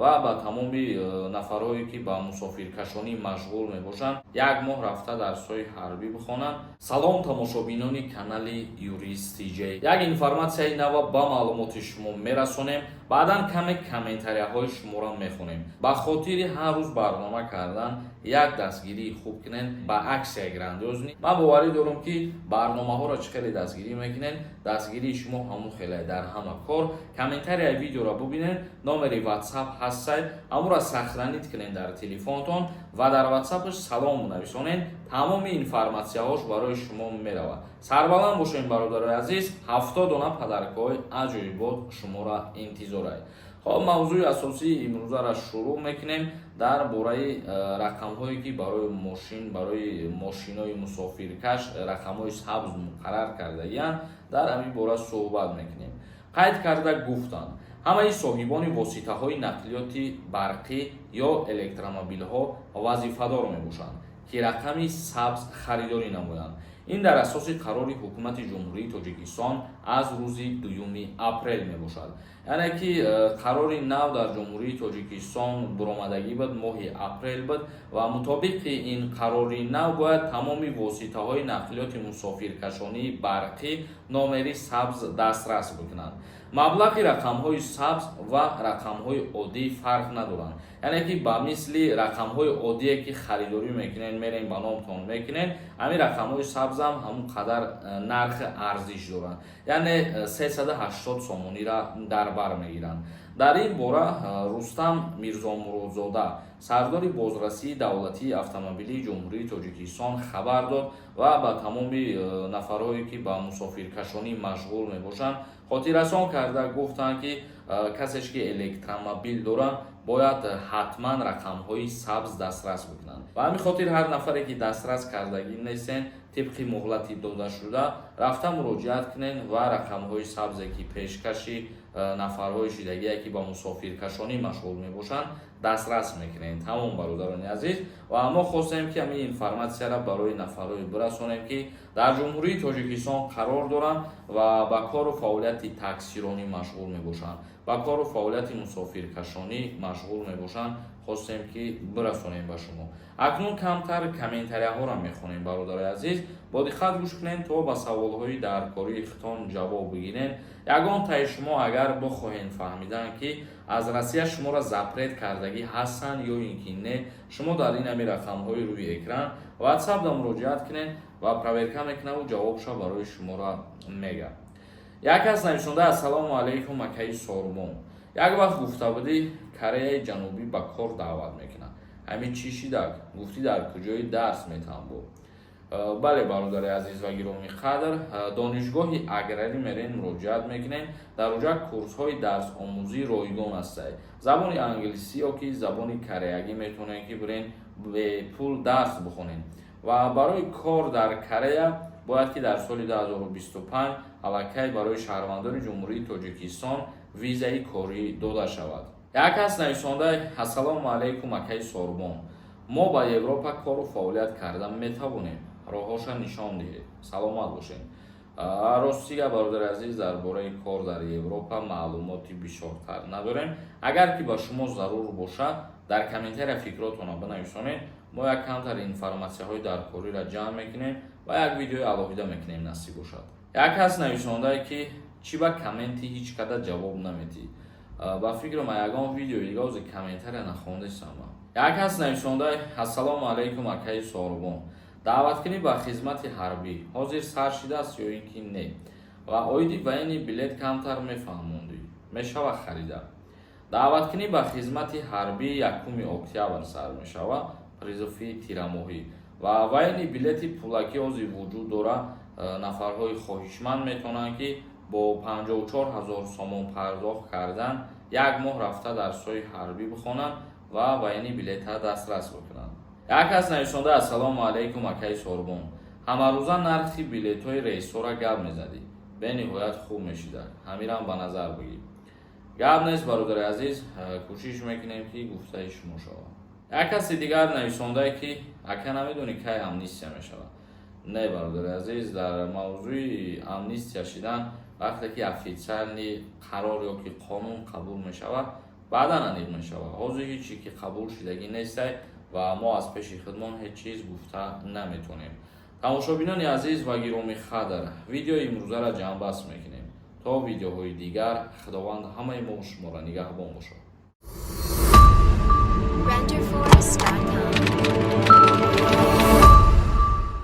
Ва ба тамоми нафарҳое, ки ба мусофиркашонӣ машғул мебошанд, як моҳ рафта дарсҳои ҳарбӣ бихонанд. Салом, тамошобинони канали Юрист ТЖ. Як информатсияи нава ба маълумоти шумо мерасонем, баъдан каме комментарияҳои шуморо мехонем. Ба хотири ҳар рӯз барнома кардан як дастгирии хуб кунен ба аксия грандиозный. Ман боварӣ дорам, ки барномаҳоро чӣ хеле дастгирӣ мекунен, дастгирии шумо ҳамун хеле дар ҳама кор. Комментарияи видеоро бубинен, номери WhatsApp ҳастай, ҳамуро сохранить кунен дар телефонтон ва дар WhatsAppаш салом нависонен, тамоми информатсияҳош барои шумо меравад. Сарбаланд бошем, бародарои азиз. 70 дона подаркҳои аҷоибот шуморо интизорай. Хоб, мавзӯи асосии имрӯзаро шурӯъ мекунем дар бораи рақамҳое, ки барои мошин, барои мошинои мусофиркаш рақамҳои сабз муқаррар кардагиянд. Дар ҳамин бора суҳбат мекунем. Қайд карда гуфтанд, ҳамаи соҳибони воситаҳои нақлиёти барқӣ ё электромобилҳо вазифадор мебошанд, ки рақами сабз харидорӣ намоянд. Ин дар асоси қарори Ҳукумати Ҷумҳурии Тоҷикистон аз рӯзи 2 апрел мебошад. Яъне ки қарори нав дар Ҷумҳурии Тоҷикистон буромадагӣ буд, моҳи апрел буд, ва мутобиқи ин қарори нав бояд тамоми воситаҳои нақлиёти мусофиркашонии барқӣ номери сабз дастрас бикунанд. Маблағи рақамҳои сабз ва рақамҳои оддӣ фарқ надоранд. Яъне ки ба мисли рақамҳои оддие, ки харидорӣ мекунен, мерен, ба номтон мекунен, ҳамин рақамҳои сабзам ҳамун қадар нархи арзиш доранд, яъне 380 сомониро дар бар мегиранд. Дар ин бора Рустам Мирзомуродзода, сардори Бозрасии давлатии автомобилии Ҷумҳурии Тоҷикистон, хабар дод ва ба тамоми нафарҳое, ки ба мусофиркашонӣ машғул мебошанд, хотиррасон карда гуфтанд, ки касеш ки электромобил доранд, бояд ҳатман рақамҳои сабз дастрас бикунанд. Ба ҳамин хотир ҳар нафаре ки дастрас кардагӣ нестен, тибқи муҳлати додашуда рафта муроҷиат кунен ва рақамҳои сабзе, ки пешкаши нафарҳои шидагие, ки ба мусофиркашонӣ машғул мебошанд, дастрас мекунем. Тамом, бародарони азиз. Ва мо хостем, ки ҳамин информатсияро барои нафарҳое бирасонем, ки дар Ҷумҳурии Тоҷикистон қарор доранд ва ба кору фаъолияти таксиронӣ машғул мебошанд, ба кору фаъолияти мусофиркашонӣ машғул мебошанд. Хостем, ки бирасонем ба шумо. Акнун камтар комментарияҳоро мехонем. Бародарои азиз, бо диққат гӯш кунем, то ба саволҳои даркории худтон ҷавоб бигирем. Ягон таи шумо агар бихоҳем фаҳмидан, ки аз Россия шуморо запрет кардагӣ ҳастанд ё ин ки не, шумо дар ин ҳами рақамҳои рӯи экран WhatsApp да муроҷиат кунед ва проверка мекунаву ҷавобша барои шуморо мега. Як кас нависонда: «Ассалому алайкум, акаи Сорбон. Як вақт гуфта будӣ, Кореяи Ҷанубӣ ба кор даъват мекунад. Ҳамин чӣ шидак? Гуфтӣ, дар куҷои дарс метавон буд?» Бале, бародари азиз ва гиромӣ қадр, донишгоҳи аграрӣ мерен, муроҷиат мекунем. Дар оҷа курсҳои дарсомӯзӣ ройгон ҳастад. Забони англисӣ ё ки забони кореягӣ метавонем, ки бирен, бепул дарс бихонем. Ва барои кор дар Корея бояд, ки дар соли 2025 аллакай барои шаҳрвандони Ҷумҳурии Тоҷикистон визаи корӣ дода шавад. Як кас нависонда: «Ассалому алайкум, акаи Сорбон. Мо ба Европа кору фаъолият карда метавонем? Роҳҳоша нишон диҳед, саломат бошед.» Ростига, бародари азиз, дар бораи кор дар Европа маълумоти бисёртар надорем. Агар ки ба шумо зарур бошад, дар комментария фикротонро бинависонед, мо як камтар информатсияҳои даркориро ҷамъ мекунем ва як видеои алоҳида мекунем, насиб бошад. Як кас нависондае, ки чӣ ба комменти ҳеҷ када ҷавоб наметӣ. Ба фикрам, ягон видеои дига ози комментария нахондесам. Як кас нависонда: «Ассалому алайкум, акаи Сорубон. Даъваткунӣ ба хизмати ҳарбӣ ҳозир сар шидааст ё ин ки не? Ва оиди военный билет камтар мефаҳмондӣ, мешавад харида?» Даъваткунӣ ба хизмати ҳарбӣ 1 октябр сар мешавад, призыви тирамоҳӣ, ва военный билети пулакӣ ҳозир вуҷуд дорад. Нафарҳои хоҳишманд метавонанд, ки бо 54 ҳазор сомон пардохт кардан як моҳ рафта дарсҳои ҳарбӣ бихонанд ва военный билета дастрас бикунанд. Як кас нависонда: «Ассалому алайкум, акаи Сорбон. Ҳамарӯза нархи билетҳои рейсҳоро гап мезадӣ, бениҳоят хуб мешидак. Ҳамирам ба назар бигир.» Гап нест, бародари азиз, кӯшиш мекунем, ки гуфтаи шумо шавад. Як каси дигар нависондае, ки ака, намедонӣ, кай амнистия мешавад? Не, бародари азиз, дар мавзӯи амнистия шидан, вақте ки официальный қарор ё ки қонун қабул мешавад. Баъдан аниқ мешавад. Ҳозир ҳеҷ чӣ ки қабул шудагӣ нестай ва мо аз пеши худмон ҳеҷ чиз гуфта наметонем. Тамошобинони азиз ва гиромӣ қадр, видеои имрӯзаро ҷамъбаст мекунем. То видеоҳои дигар, Худованд ҳамаи мо шуморо нигаҳбон бошад.